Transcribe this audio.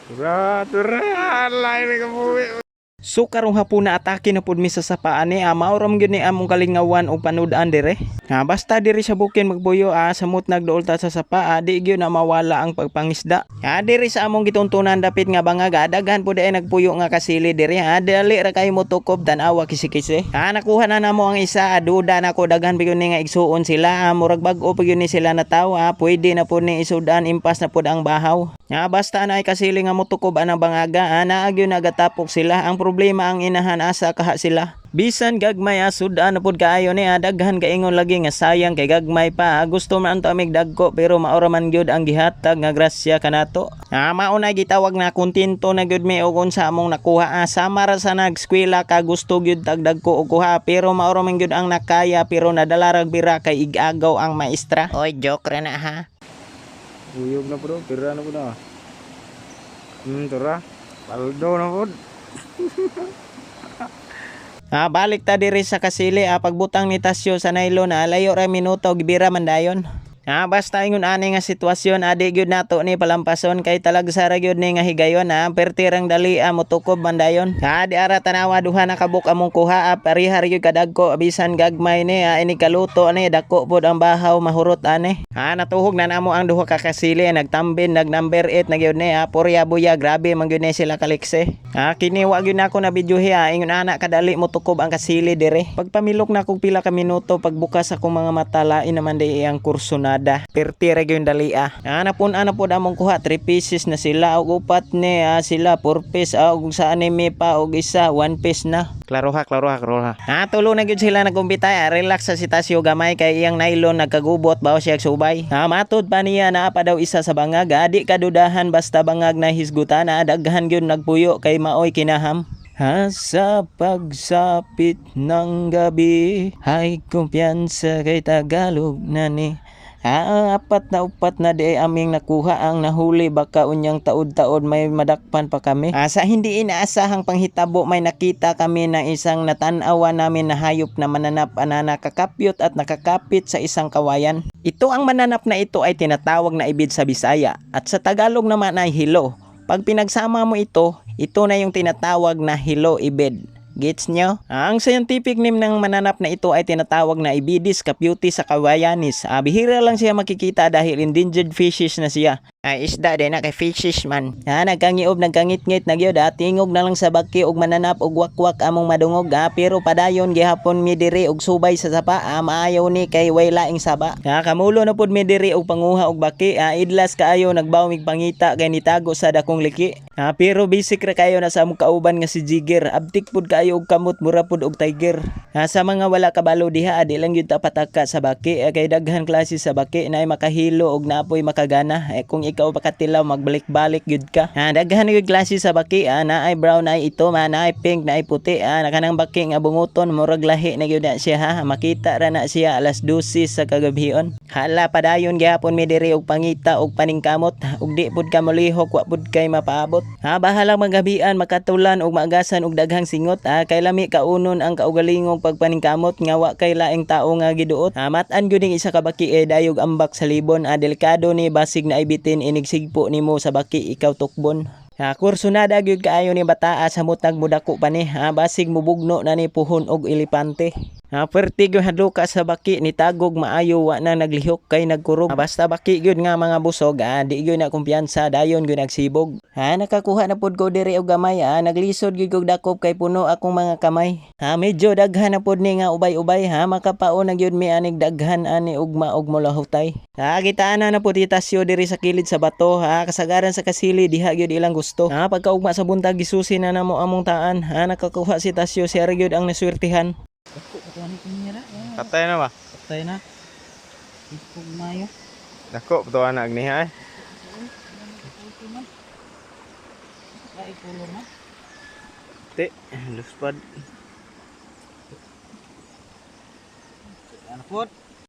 Tura, tura, alay na kabuhi. So karong hapon na atake na pud mi sa sapaan ni mao ra man gyud ni among kalingawan og panud-an dire. Ha, basta diri sa bukid magbuyo samot nagduol ta sa sapa di gyud na mawala ang pagpangisda. Ha, diri sa among gituntunan dapit nga bangag daghan pud ay nagpuyo nga kasili diri ha. Dali ra kayo motukob, tan-awa kisi-kisi. Ha, nakuha na namo ang isa, duda na ko daghan pa gyud ni nga igsuon sila. Murag bag-o pa gyud ni sila nataw ha. Pwede na pud ni isudan, impas na pud ang bahaw. Ha, basta na ay kasili nga motukob anang bangaga naa gyud nagatapok sila. Ang problema ang inahan, asa kaha sila. Bisan gagmay sudan na pud kaayo ni daghan kaingon lagi nga sayang kay gagmay pa. Gusto man unta amig dagko pero maora man gyud ang gihatag nga grasya kanato. Mao na gitawag na kontento na gyud mi og unsa among nakuha. Sama ra sa nagskwela ka, gusto gyud tag dagko og kuha pero maora man gyud ang nakaya, pero nadala rag bira kay igagaw ang maestra. Oy, joke ra na ha. Uyog na po, pira na po na. Tura. Paldo na po. Balik ta diri sa kasili pagbutang ni Tasyo sa nylon layo ra minuto gibira man dayon. Basta ingon ani nga sitwasyon adi gyud nato ni palampason kay talagsa ra gyud ni nga higayon perti rang dali motukob man dayon. Di ara tanawa, duha na kabuk among kuha pareha ra gyud kadagko bisan gagmay ni ini kaluto ani dako pod ang bahaw, mahurot ani. Natuhog na namo ang duha ka kasili, nagtambin nag number 8 na gyud ni purya buya, grabe man gyud ni sila kalikse. Kini wa gyud nako na video ingon ana kadali mo tukob ang kasili dire. Pagpamilok na kog pila ka minuto, pagbukas akong mga mata, lain naman di ang kursunada. Perti ra gyud dali ah. Napun-an na pod among kuha, 3 pieces na sila og upat ni sila 4 piece og sa anime pa og isa 1 piece na. Klaro ha, klaro ha, klaro ha. Tulo na gyud sila nagkumpita, relax sa si Tasyo gamay kay iyang nylon nagkagubot bawo siya subay. Matod pa niya naa pa daw isa sa bangag, di kadudahan basta bangag na hisgutan, daghan gyud nagpuyo kay maoy kinaham. Ha, sa pagsapit ng gabi ay kumpiyansa kay Tagalog na ni. Apat na di aming nakuha ang nahuli, baka unyang taod-taod may madakpan pa kami. Sa hindi inaasahang panghitabo may nakita kami na isang natanawa namin na hayop na mananap na nakakapyot at nakakapit sa isang kawayan. Ito ang mananap na ito ay tinatawag na ibid sa Bisaya at sa Tagalog naman ay hilo. Pag pinagsama mo ito, ito na yung tinatawag na hilo ibid. Gets nyo? Ang scientific name ng mananap na ito ay tinatawag na Ibidis caputi sa Kawayanis. Bihira lang siya makikita dahil endangered fishes na siya. Ay, isda din na kay fishes man. Nagkangiob, nagkangitngit, nagyod, tingog na lang sa baki og mananap og wakwak among madungog. Pero padayon gihapon mi diri og subay sa sapa. Maayaw ni kay way laing saba. Kamulo na pud mi diri og panguha og baki. Idlas kaayo nagbaw mig pangita kay nitago sa dakong liki. Pero basic ra kayo na sa among kauban nga si Jigger. Abtik pud kaayo og kamot, mura pud og tiger. Sa mga wala kabalo diha, di lang gyud ta pataka sa baki kay daghan klase sa baki na makahilo og naapoy makagana. Kung ikaw pakatilaw magbalik-balik gyud ka. Daghan gyud klase sa baki, naay brown, naay itom, naay pink, naay puti. Nakanang baki nga bunguton murag lahi na gyud na siya ha. Makita ra na siya alas 12 sa kagabhion. Hala, padayon gihapon mi diri og pangita og paningkamot ug di pud ka molihok, wa pud kay mapaabot. Bahalang magabian makatulan og maagasan og daghang singot kay lami kaunon ang kaugalingong pagpaningkamot nga wa kay laing tao nga giduot. Mat-an gyud ning isa ka baki dayog ambak sa libon. Delikado ni, basig na ibitin inig sigpo nimo sa baki ikaw tukbon. Kursunada gyud kaayo ni bataa sa mutag mudako pa ni. Basig mubugno na ni puhon og elepante. Perti gyud hadloka sa baki ni tagog maayo wa na naglihok kay nagkurog. Basta baki gyud nga mga busog, di gyud na kumpiyansa, dayon gyud nagsibog. Nakakuha na pud ko diri og gamay, naglisod gyud kog dakop kay puno akong mga kamay. Medyo daghan na pud ni nga ubay-ubay ha, makapaon na gyud mi anig daghan ani ugma og molahutay. Gitaan na na pud itasyo diri sa kilid sa bato, ha, kasagaran sa kasili diha gyud ilang gusto. Pagkaugma sa buntag gisusi na namo among taan. Nakakuha si Tasyo, siya ra gyud ang naswertihan. Dako pa ni kunyara. Patay na ba? Patay na. Ipog mayo. Dako, patuwa na agniha eh. Ay color na. Ti, luspad. Ano pod?